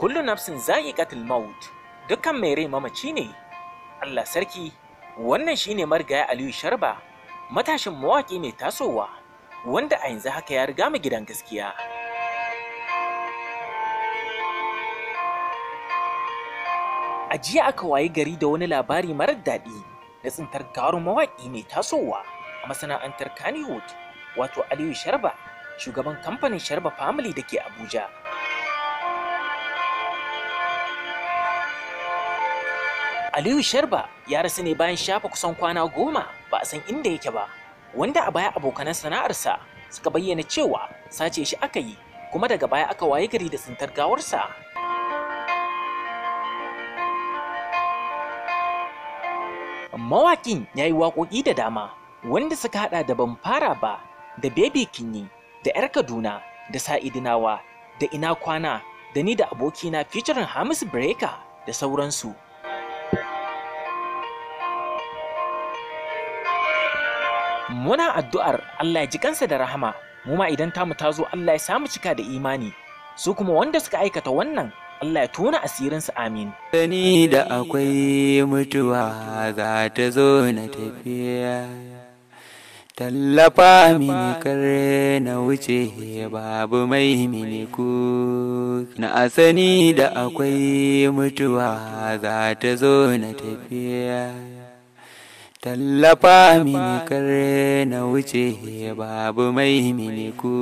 Kullu nafsin za'iqatul maut, dukkan mai rai mamaci ne. Allah sarki, wannan shine marigaya Aliyu Sharba, matashin mawaƙi mai tasowa, wanda a yanzu haka ya riga mu gidan gaskiya. A jiya aka wayi gari da wani labari marar daɗi na tsintar gawar mawaƙi mai tasowa a masana'antar Kannywood, wato Aliyu Sharba, shugaban kamfanin Sharba Family da ke Abuja. Aliyu Sharba ya rasu ne bayan shafa kusan kwana 10 ba a san inda yake ba, wanda a baya abokanan sana'arsa suka bayyana cewa sace shi aka yi, kuma daga baya aka waye gari da tsintar gawarsa. Mawaƙin ya yi waƙoƙi da dama wanda suka haɗa da Ban Fara Ba, da Baby Kinyi, da 'Yar Kaduna, da Sa'idinawa, da Ina Kwana, da Ni da Abokina featuring Hamisu Breaker da sauransu. Muna addu'ar Allah ya ji kansa da rahama, mu ma idan tamu ta zo Allah ya samu cika da imani, su kuma wanda suka aikata wannan Allah ya tona asirinsu, amin. Sani da akwai mutuwa za ta zo na tafiya, tallafa mini kar na wuce babu mai mini ku. Na sani da akwai mutuwa za ta zo na tafiya, tallafa mini kar na wuce babu mai mini ku.